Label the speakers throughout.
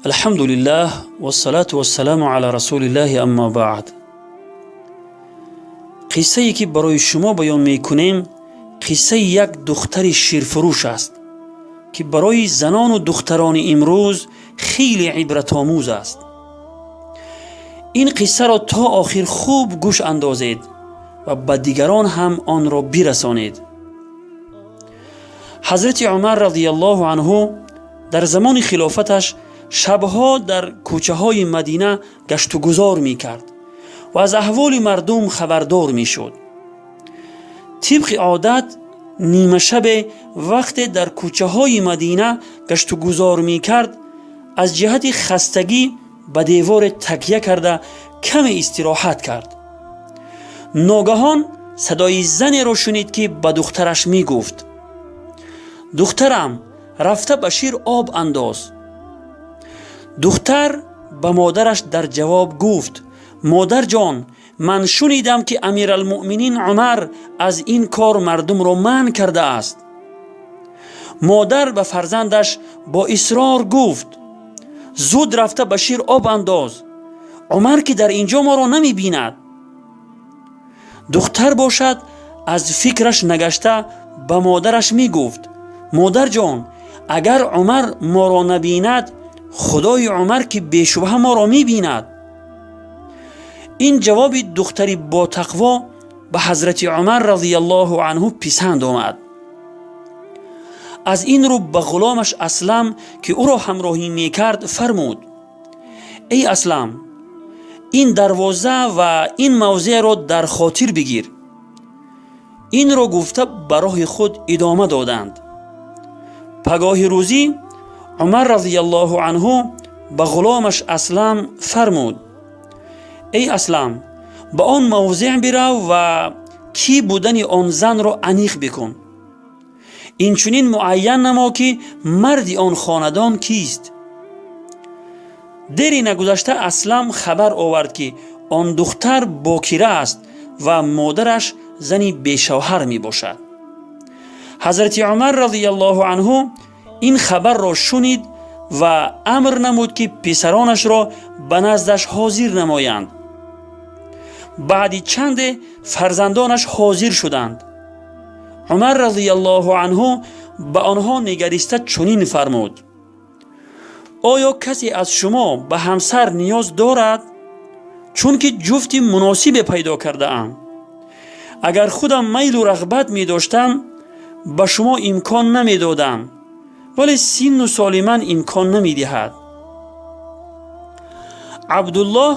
Speaker 1: Алҳамдулиллаҳ, вассалату вассаламу ала расулиллаҳи, аммо баъд. Қиссае, ки барои шумо баён мекунем, қиссаи як духтари ширфурӯш аст, ки барои занону духтарони имрӯз хеле ибратомӯз аст. Ин қиссаро то охир хуб гӯш андозед ва ба дигарон ҳам онро бирасонед. Ҳазрати Умар разияллоҳу анҳу дар замони хилофаташ шабҳо дар кӯчаҳои Мадина гаштугузор мекард ва аз аҳволи мардум хабардор мешуд. Тибқи одат, нимашабе, вақте дар кӯчаҳои Мадина гаштугузор мекард, аз ҷиҳати хастагӣ ба деворе такя карда, каме истироҳат кард. Ногаҳон садои занеро шунид, ки ба духтараш мегуфт: «Духтарам, рафта ба шир об андоз». Духтар ба модараш дар ҷавоб гуфт: «Модарҷон, ман шунидам, ки Амиралмуъминин Умар аз ин кор мардумро манъ кардааст». Модар ба фарзандаш бо исрор гуфт: «Зуд рафта ба шир об андоз, Умар ки дар ин ҷо моро намебинад». Духтар бошад, аз фикраш нагашта, ба модараш мегуфт: «Модарҷон, агар Умар моро набинад, Худои Умар ки бешубҳа моро мебинад». Ин ҷавоби духтари ботақво ба ҳазрати Умар разияллоҳу анҳу писанд омад. Аз ин рӯ ба ғуломаш Аслам, ки ӯро ҳамроҳӣ мекард, фармуд: «Эй Аслам, ин дарвоза ва ин мавзеъро дар хотир бигир». Инро гуфта, ба роҳи худ идома доданд. Пагоҳи рӯзӣ Умар разияллоҳу анҳу ба ғуломаш Аслам фармуд: «Эй Аслам, ба он мавзеъ бирав ва кӣ будани он занро аниқ бикун. Инчунин муайян намо, ки марди он хонадон кист». Дери нагузашта Аслам хабар овард, ки он духтар бокира аст ва модараш зани бешавҳар мебошад. Ҳазрати Умар разияллоҳу анҳу ин хабарро шунид ва амр намуд, ки писаронашро ба наздаш ҳозир намоянд. Баъди чанде фарзандонаш ҳозир шуданд. Умар разияллоҳу анҳу ба онҳо нигариста чунин фармуд: «Оё касе аз шумо ба ҳамсар ниёз дорад? Чунки ҷуфти муносибе пайдо кардаам. Агар худам майлу рағбат медоштам, ба шумо имкон намедодам, вале синну соли ман имкон намедиҳад». Абдуллоҳ,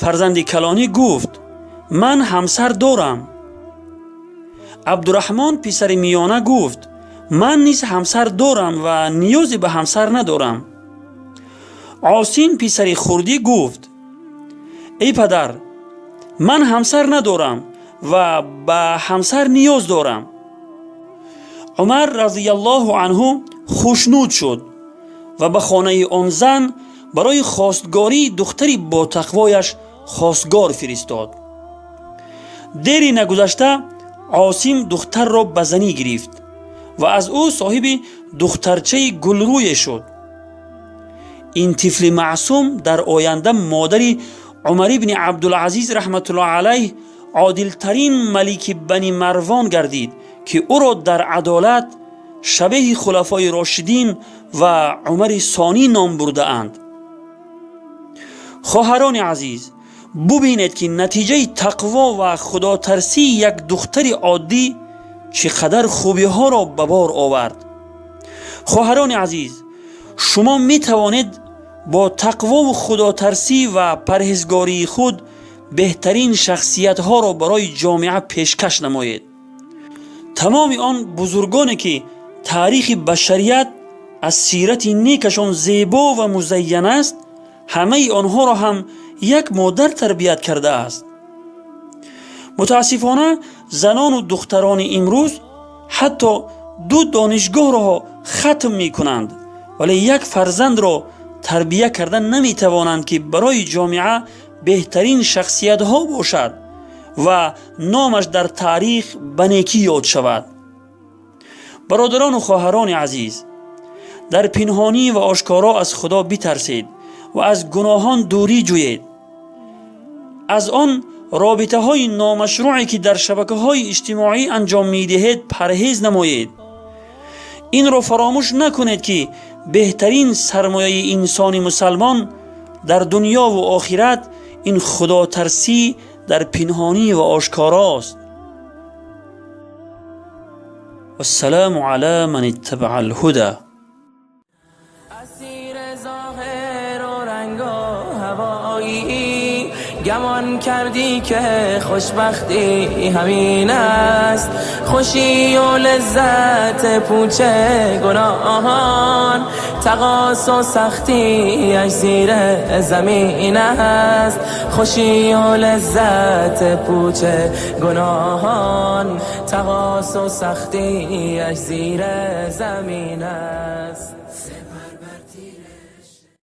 Speaker 1: фарзанди калонӣ, гуфт: «Ман ҳамсар дорам». Абдураҳмон, писари миёна, гуфт: «Ман низ ҳамсар дорам ва ниёзе ба ҳамсар надорам». Осим, писари хурдӣ, гуфт: «Эй падар, ман ҳамсар надорам ва ба ҳамсар ниёз дорам». Умар разияллоҳу анҳу хушнуд шуд ва ба хонаи он зан барои хостгории духтари ботақвояш хостгор фиристод. Дери нагузашта Осим духтарро ба занӣ гирифт ва аз ӯ соҳиби духтарчаи гулрӯе шуд. Ин тифли маъсум дар оянда модари Умар ибни Абдулазиз раҳматуллоҳ алайҳ, одилтарин малики Бани Марвон гардид, ки ӯро дар адолат шабеҳи хулафои рошидин ва Умари Сонӣ ном бурдаанд. Хоҳарони азиз, бубинед, ки натиҷаи тақво ва худотарсии як духтари оддӣ чӣ қадар хубиҳоро ба бор овард. Хоҳарони азиз, шумо метавонед бо тақвову худотарсӣ ва парҳезгории худ беҳтарин шахсиятҳоро барои ҷомеа пешкаш намоед. Тамоми он бузургоне, ки таърихи башарият аз сирати некашон зебо ва музайян аст, ҳамаи онҳоро ҳам як модар тарбият кардааст. Мутаассифона, занону духтарони имрӯз ҳатто ду донишгоҳро хатм мекунанд, вале як фарзандро тарбия карда наметавонанд, ки барои ҷомеа беҳтарин шахсиятҳо бошад ва номаш дар таърих ба некӣ ёд шавад. Бародарону хоҳарони азиз, дар пинҳонӣ ва ошкоро аз Худо битарсед. ва аз гуноҳон дурӣ ҷӯед. Аз он робитаҳои номашрӯъе, ки дар шабакаҳои иҷтимоӣ анҷом медиҳед, парҳез намоед. Инро фаромӯш накунед, ки беҳтарин сармояи инсони мусалмон дар дунёву охират ин худотарсӣ дар пинҳонӣ ва ошкорост. Вассалому ала ман иттабаа алҳуда.
Speaker 2: اسیر ظاهر و رنگ و هوایی، گمان کردی که خوشبختی همین است. خوشی و لذت پوچ گناهان، تقاص و سختیش زیر زمین است. خوشی و لذت پوچ گناهان، تقاص و سختیش زیر زمین است.